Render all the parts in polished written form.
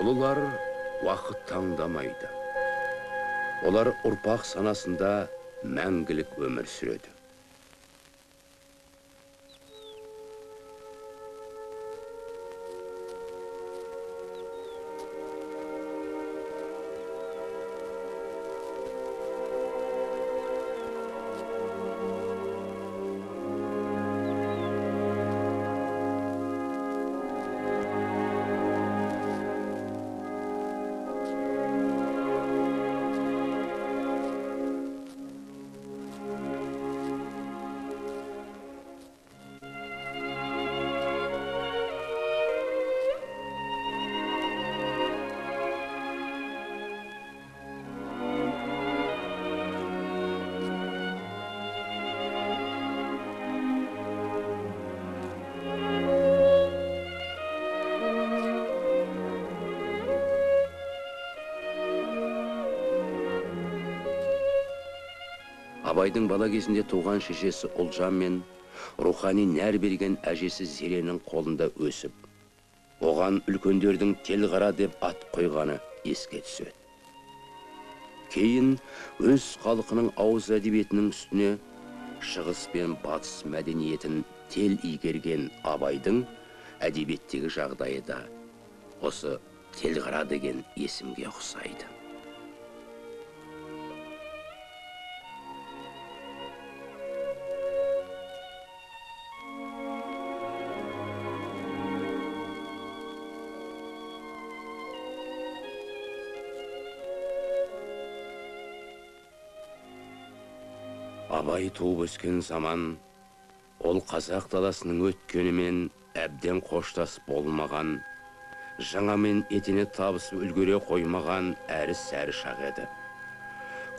Ұлылар уақыт таңдамайды. Олар ұрпақ санасында мәңгілік өмір сүреді. Абайдың бала кезінде туған шешесі Ұлжан мен рухани нәр берген әжесі Зеренің қолында өсіп, оған үлкендердің Телғара деп ат қойғаны еске түседі. Кейін өз халқының ауыз әдебиетінің үстіне шығыс пен батыс мәдениетін тел игерген Абайдың әдебиеттегі жағдайы да осы Телғара деген есімге ұқсайды. Абай туып өскен заман, ол қазақ даласының өткенімен әбден қоштас болмаған, жаңамен етене табысып үлгере қоймаған әрі сәрі шақ еді.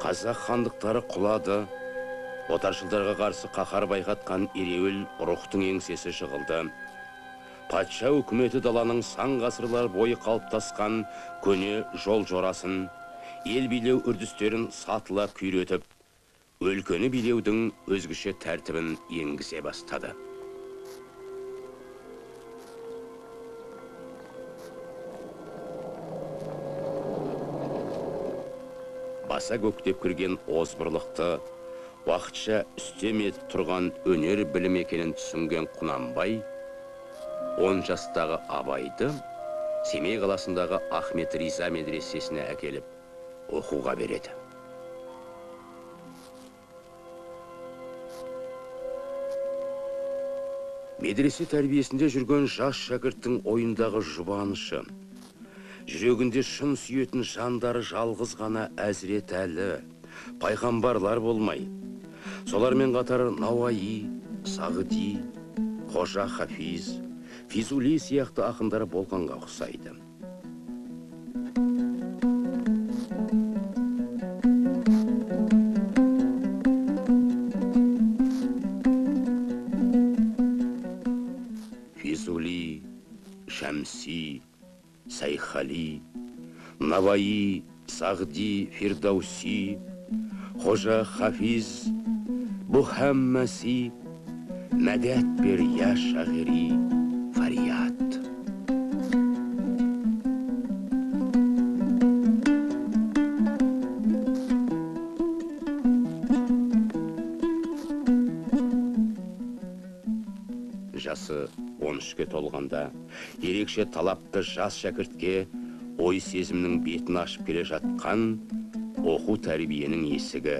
Қазақ хандықтары құлады, отаршылдарға қарсы қаһар байқатқан ереуіл рухтың еңсесі жығылды. Патша үкіметі даланың сан ғасырлар бойы қалыптасқан көне жол жорасын, ел билеу үрдістерін сатылап күйретіп, өлкені билеудің өзгеше тәртібін енгізе бастады. Баса көктеп кірген озбырлықты уақытша үстем етіп тұрған өнер білім екенін түсінген Құнанбай 10 жастағы Абайды Семей қаласындағы Ахмет Риза медресесіне әкеліп оқуға береді. Медресе тәрбиесінде жүрген жас шәкірттің ойындағы жұбанышы, жүрегінде шын сүйетін жандары жалғыз ғана Әзірет Әлі, пайғамбарлар болмай, солармен қатар Науаи, Сағди, Қожа Хафиз, Физули сияқты ақындар болғанға ұқсайды. Физули, Шәмси, Сайхали, Наваи, Сағди, Фирдауси, Қожа Хафиз, бұл һәммәси мәдәт бер я шағири фарият. Жасы 13-ке толғанда ерекше талапты жас шәкіртке ой сезімнің бетін ашып келе жатқан оқу тәрбиенің есігі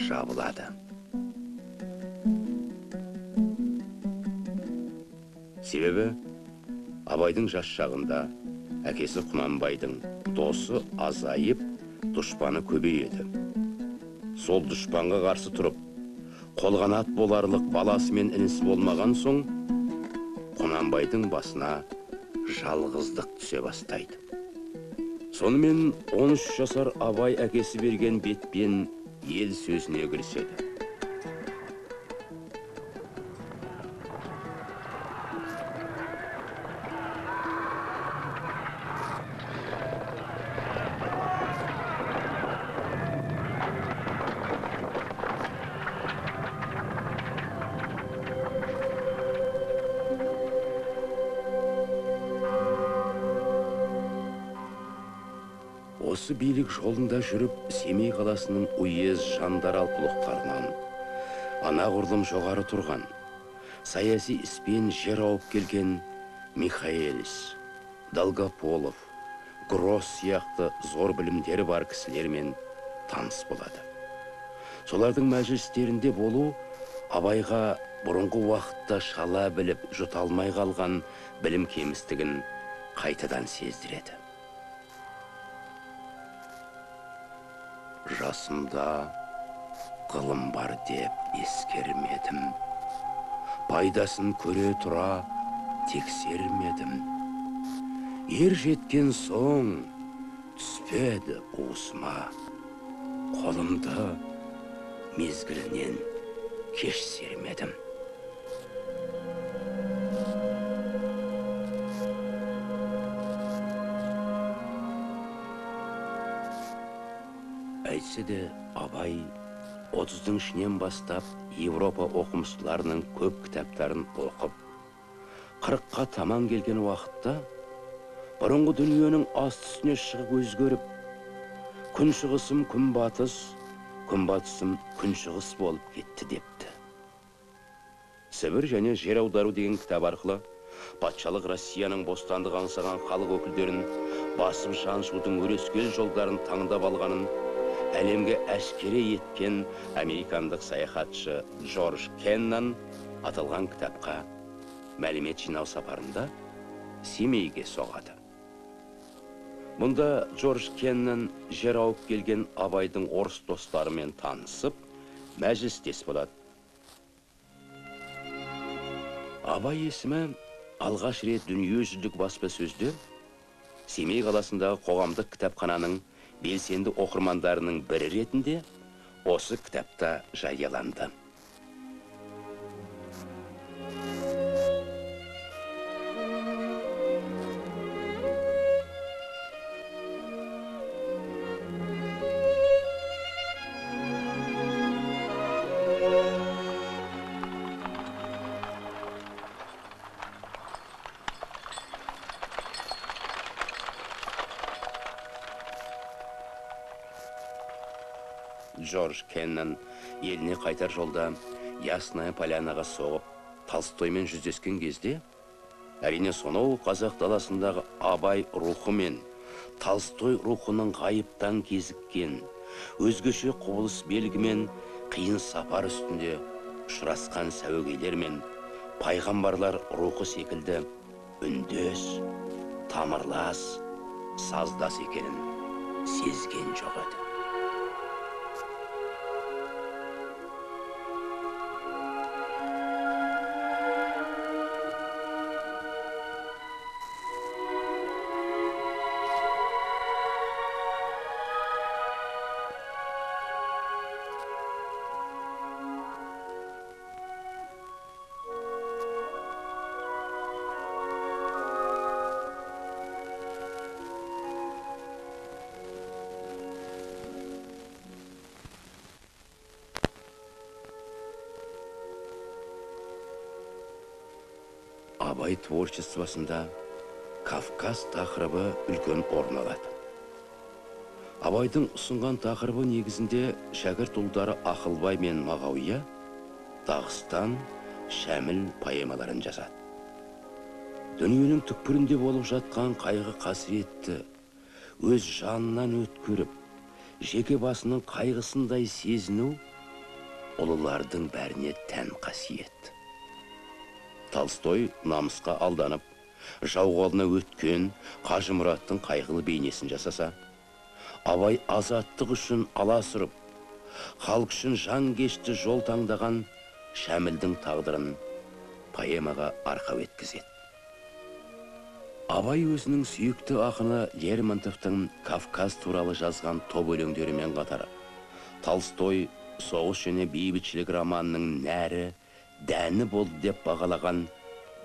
жабылады. Себебі Абайдың жас шағында әкесі Құнанбайдың досы азайып, дұшпаны көбейеді. Сол дұшпанға қарсы тұрып, қолғанат боларлық баласы мен інісі болмаған соң, Құнанбайдың басына жалғыздық түсе бастайды. Сонымен 13 жасар Абай әкесі берген бетпен ел сөзіне кіріседі. Осы билік жолында жүріп, Семей қаласының уезд жандарал ұлықтарынан анағұрлым жоғары тұрған, саяси іспен жер ауып келген Михаэлис, Долгополов, Гросс сияқты зор білімдері бар кісілермен таныс болады. Солардың мәжілістерінде болу Абайға бұрынғы уақытта шала біліп жұта алмай қалған білім кемістігін қайтадан сездіреді. Жасымда ғылым бар деп ескермедім, пайдасын көре тұра тексермедім. Ер жеткен соң түспеді уысыма, қолымды мезгілінен кеш сермедім. Әйтсе де Абай 30-дың ішінен бастап Европа оқымыстыларының көп кітаптарын оқып, 40-қа таман келген уақытта бұрынғы дүниенің асты үстіне шығып өзгеріп, күн шығысым күн батыс, күн батысым күн шығыс болып кетті депті. Сібір және жер аудару деген кітап арқылы патшалық Россияның бостандық аңсаған халық өкілдерін басып жаншудың өрескел жолдарын таңдап алғанын әлемге әшкере еткен американдық саяхатшы Джордж Кеннан аталған кітапқа мәлімет жинау сапарында Семейге соғады. Мұнда Джордж Кеннан жер ауып келген Абайдың орыс достарымен танысып, мәжілістес болады. Абай есімі алғаш рет дүниежүзілік баспасөзде Семей қаласындағы қоғамдық кітапхананың белсенді оқырмандарының бірі ретінде осы кітапта жарияланды. Джордж Кеннан еліне қайтар жолда Ясная Полянаға соғып, Толстоймен жүздескен кезде, әрине сонау қазақ даласындағы Абай рухы мен Толстой рухының ғайыптан кезіккен, өзгеше құбылыс белгімен қиын сапар үстінде ұшырасқан сәуегейлер мен пайғамбарлар рухы секілді үндес, тамырлас, саздас екенін сезген жоқ еді. Абай творчествосында Кавказ тақырыбы үлкен орын алады. Абайдың ұсынған тақырыбы негізінде шәкірт ұлдары Ақылбай мен Мағауия Дағыстан, Шәміл поэмаларын жазады. Дүниенің түкпірінде болып жатқан қайғы қасіретті өз жанынан өткеріп, жеке басының қайғысындай сезіну ұлылардың бәріне тән қасиет. Толстой намысқа алданып, жау қолына өткен Қажымұраттың қайғылы бейнесін жасаса, Абай азаттық үшін аласұрып, халық үшін жан кешті жол таңдаған Шәмілдің тағдырын поэмаға арқау еткізеді. Абай өзінің сүйікті ақыны Лермонтовтың Кавказ туралы жазған топ өлеңдерімен қатар, Толстой соғыс және бейбітшілік романының нәрі дәні болды деп бағалаған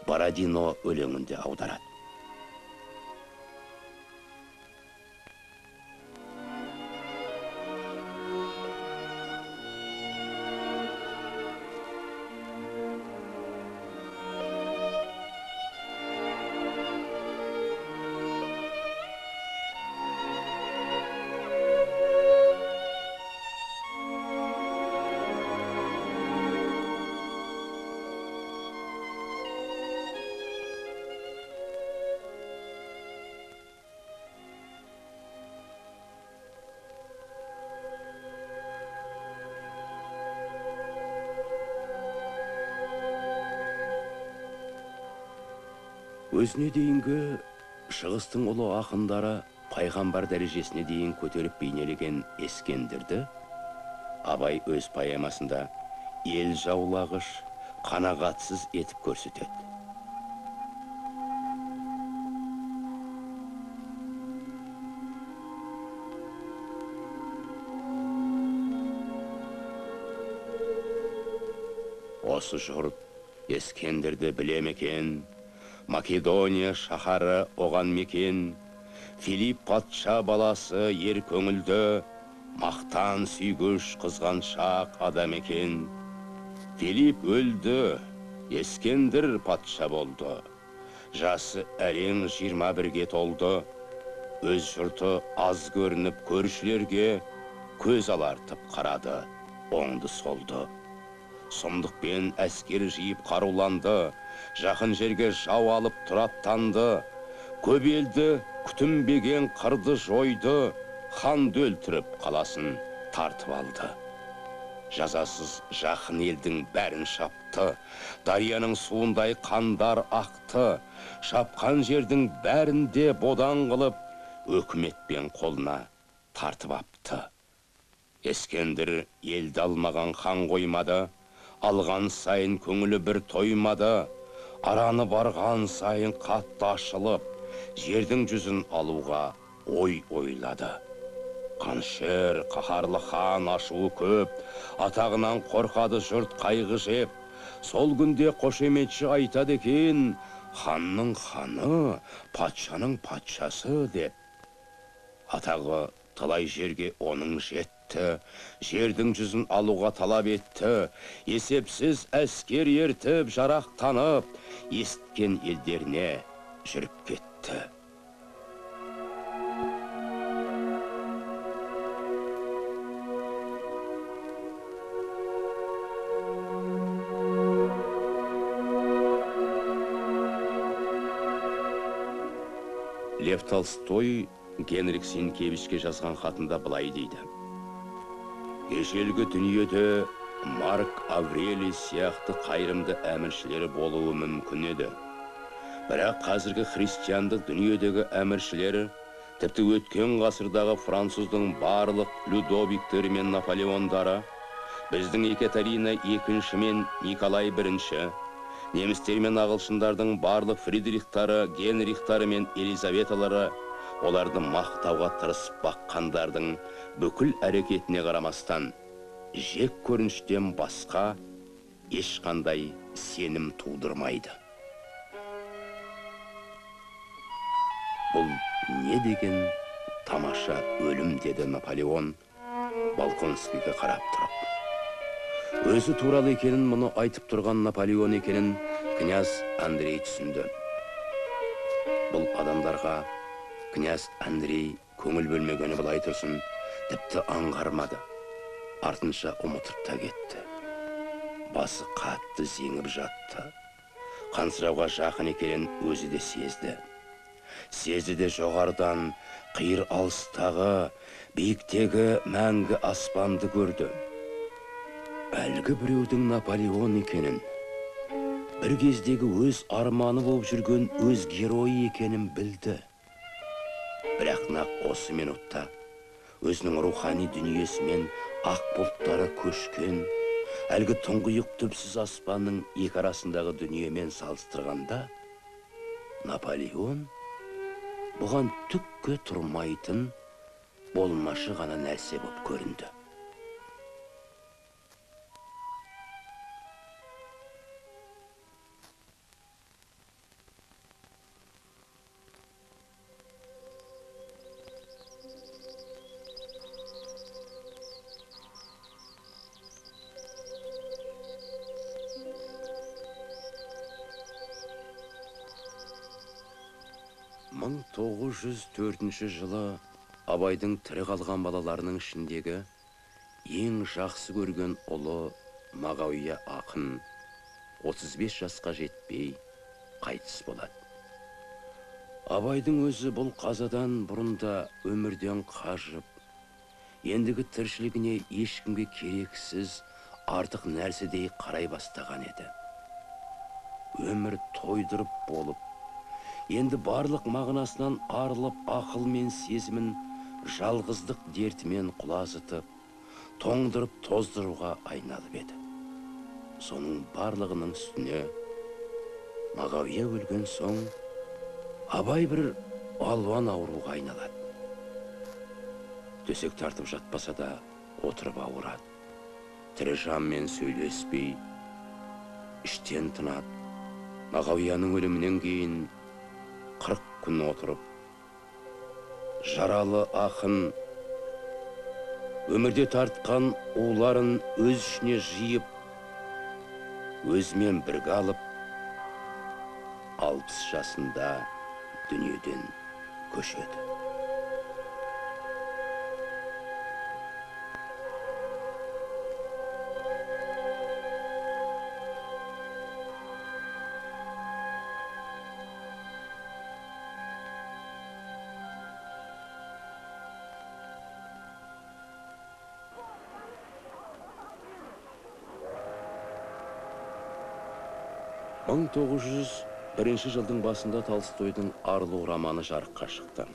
Бородино өлеңінде аударады. Өзіне дейінгі шығыстың ұлы ақындары пайғамбар дәрежесіне дейін көтеріп бейнелеген Ескендірді Абай өз поэмасында ел жаулағыш, қанағатсыз етіп көрсетеді. Осы жұрт Ескендірді біле ме екен? Македония шаһары оған мекен. Филипп патша баласы ер көңілді, мақтан сүйгіш қызғаншақ адам екен. Филипп өлді, Ескендір патша болды. Жасы әрең 21-ге толды. Өз жұрты аз көрініп көршілерге көз алартып қарады, оңды солды. Сұмдықпен әскер жиып қаруланды, жақын жерге жау алып тұраттанды. Көп елді күтінбеген қырды жойды, ханды өлтіріп қаласын тартып алды. Жазасыз жақын елдің бәрін шапты, дарияның суындай қандар ақты. Шапқан жердің бәрінде бодан қылып, өкіметпен қолына тартып апты. Ескендір елді алмаған хан қоймады, алған сайын көңілі бір тоймады. Араны барған сайын қатты ашылып, жердің жүзін алуға ой ойлады. Қаншер қаһарлы хан ашуы көп, атағынан қорқады жұрт қайғы жеп. Сол күнде қошеметші айтады екен, ханның ханы, патшаның патшасы деп. Атағы талай жерге оның жетті, жердің жүзін алуға талап етті. Есепсіз әскер ертіп, жарақтанып, есткен елдеріне жүріп кетті. Лев Толстой Генрих Сенкевичке жазған хатында былай дейді. Ежелгі дүниеде Марк Аврелий сияқты қайырымды әміршілері болуы мүмкін еді. Бірақ қазіргі христиандық дүниедегі әміршілері, тіпті өткен ғасырдағы француздың барлық Людовиктері мен Наполеондары, біздің Екатерина II мен Николай I, немістер мен ағылшындардың барлық Фридрихтары, Генрихтары мен Елизаветалары, оларды мақтауға тырысып баққандардың бүкіл әрекетіне қарамастан, жек көрініштен басқа ешқандай сенім тудырмайды. Бұл не деген тамаша өлім, деді Наполеон Балконскийге қарап тұрып. Өзі туралы екенін, мұны айтып тұрған Наполеон екенін князь Андрей түсінді. Бұл адамдарға князь Андрей көңіл бөлмегені былай тұрсын, тіпті аңғармады. Артынша ұмытып та кетті. Басы қатты зеңіп жатты. Қансырауға жақын екенін өзі де сезді. Сезді де жоғарыдан қиыр алыстағы, биіктегі мәңгі аспанды көрді. Әлгі біреудің Наполеон екенін, бір кездегі өз арманы болып жүрген өз геройы екенін білді. Бірақ нақ осы минутта өзінің рухани дүниесімен ақ бұлттары көшкен, әлгі тұңғиық түпсіз аспанның екі арасындағы дүниемен салыстырғанда, Наполеон бұған түкке тұрмайтын болмашы ғана нәрсе боп көрінді. Мың 1904 жылы Абайдың тірі қалған балаларының ішіндегі ең жақсы көрген ұлы Мағауия ақын 35 жасқа жетпей қайтыс болады. Абайдың өзі бұл қазадан бұрын да өмірден қажып, ендігі тіршілігіне ешкімге керексіз артық нәрседей қарай бастаған еді. Өмір тойдырып болып, Енді барлық мағынасынан арылып, ақыл мен сезімін жалғыздық дертімен құлазытып, тоңдырып тоздыруға айналып еді. Соның барлығының үстіне Мағауия өлген соң Абай бір алуан ауруға айналады. Төсек тартып жатпаса да отырып ауырады. Тірі жанмен сөйлеспей, іштен тынады. Мағауияның өлімінен кейін 40 күн отырып, жаралы ақын өмірде тартқан уларын өз ішіне жиып, өзімен бірге алып, 60 жасында дүниеден көшеді. Мың 1901 жылдың басында Толстойдың «Арылу» романы жарыққа шықты.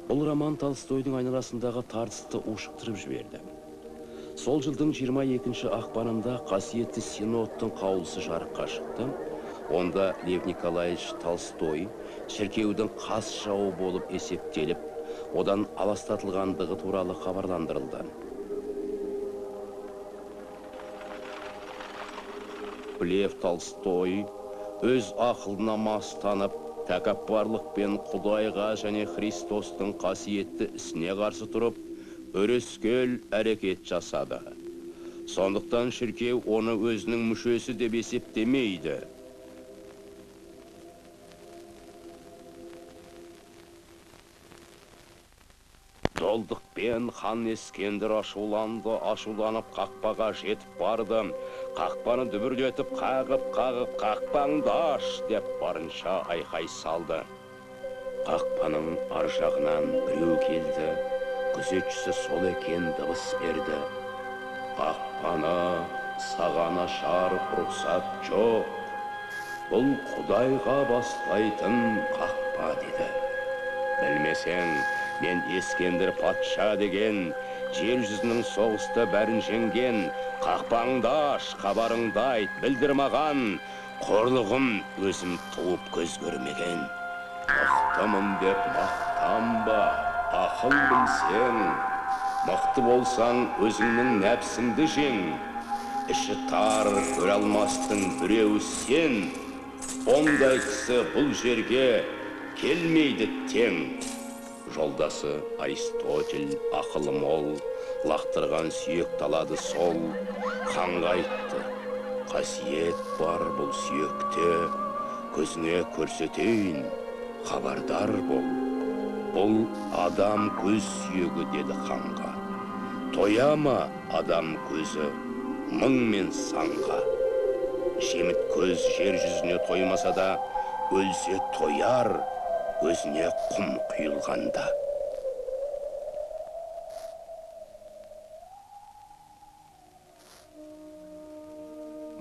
Бұл роман Толстойдың айналасындағы тартысты ушықтырып жіберді. Сол жылдың 22 ақпанында қасиетті синодтың қаулысы жарыққа шықты. Онда Лев Николаевич Толстой шіркеудің қас жауы болып есептеліп, одан аластатылғандығы туралы хабарландырылды. Лев Толстой өз ақылына мастанып, тәкаппарлықпен Құдайға және Христостың қасиетті ісіне қарсы тұрып, өрескел әрекет жасады. Сондықтан шіркеу оны өзінің мүшесі деп есептемейді. Долдықпен хан Ескендір ашуланды, ашуланып қақпаға жетіп барды. Қақпаны дүбірлетіп қағып-қағып, қақпаңды аш деп барынша айқай салды. Қақпаның ар жағынан біреу келді, күзетшісі сол екен дыбыс берді. Қақпаны саған ашар рұқсат жоқ, бұл Құдайға бастайтын қақпа деді. Білмесең, мен Ескендір патша деген, жер жүзінің соғыста бәрін жеңген, қақпаңды аш, хабарыңды айт, білдір маған, қорлығым өзім туып көз көрмеген. Мықтымын деп мақтанба, ақыл білсең, мықты болсаң өзіңнің нәпсіңді жең. Іші тар көре алмастың біреуі сен, ондай кісі бұл жерге келмейді тең. Жолдасы Аристотель ақылы мол, лақтырған сүйек талады сол. Ханға айтты, қасиет бар бұл сүйекте, көзіңе көрсетейін, хабардар бол. Бұл адам көз сүйегі деді ханға. Тоя ма адам көзі мың мен санға? Жеміт көз жер жүзіне тоймаса да, өлсе тояр, көзіне құм құйылғанда.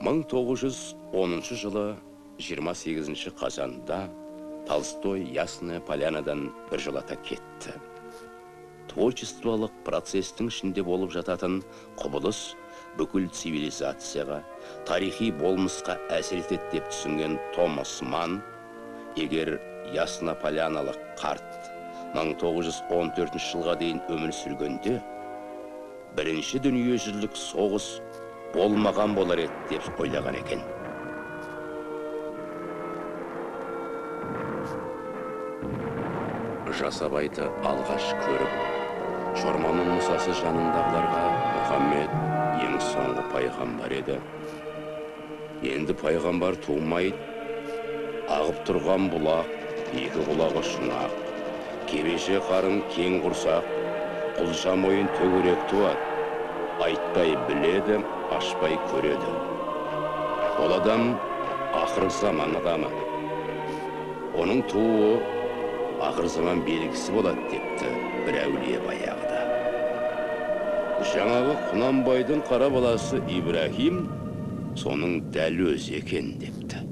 Мың 1910 жылы 28 қазанда Толстой Ясная Полянадан біржолата кетті. Творчестволық процестің ішінде болып жататын құбылыс бүкіл цивилизацияға, тарихи болмысқа әсер етеді деп түсінген Томас Манн, егер Ясна Поляналық қарт 1914 жылға дейін өмір сүргенде, бірінші дүниежүзілік соғыс болмаған болар еді деп ойлаған екен. Жас Абайды алғаш көріп, Шорманның Мұсасы жанындағыларға Мұхаммед ең соңғы пайғамбар еді. Енді пайғамбар тумайды, ағып тұрған бұлақ, екі құлағы шұнақ, кебеше қарын кең құрсақ, құлжа мойын төңірек туады, айтпай біледі, ашпай көреді. Ол адам ақыр заман адамы. Оның тууы ақыр заман белгісі болады депті бір әулие баяғыда. Жаңағы Құнанбайдың қара баласы Ибрахим соның дәл өзі екен депті.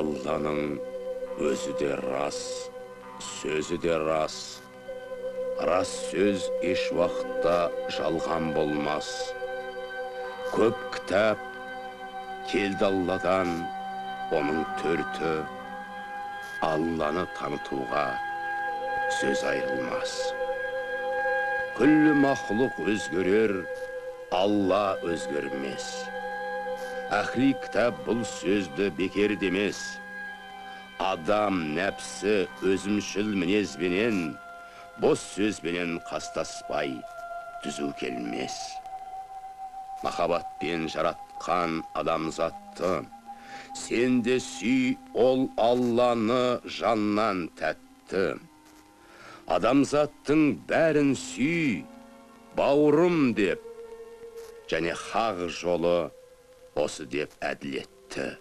Алланың өзі де рас, сөзі де рас. Рас сөз еш уақытта жалған болмас. Көп кітап келді Алладан, оның төрті Алланы танытуға сөз айырылмас. Күллі мақлұқ өзгерер, Алла өзгермес. Әхли кітап бұл сөзді бекер демес. Адам нәпсі өзімшіл мінезбенен, бос сөзбенен қастаспай түзу келмес. Махаббатпен жаратқан адамзатты, сен де сүй ол Алланы жаннан тәтті. Адамзаттың бәрін сүй, бауырым деп, және хақ жолы осы деп әділетті.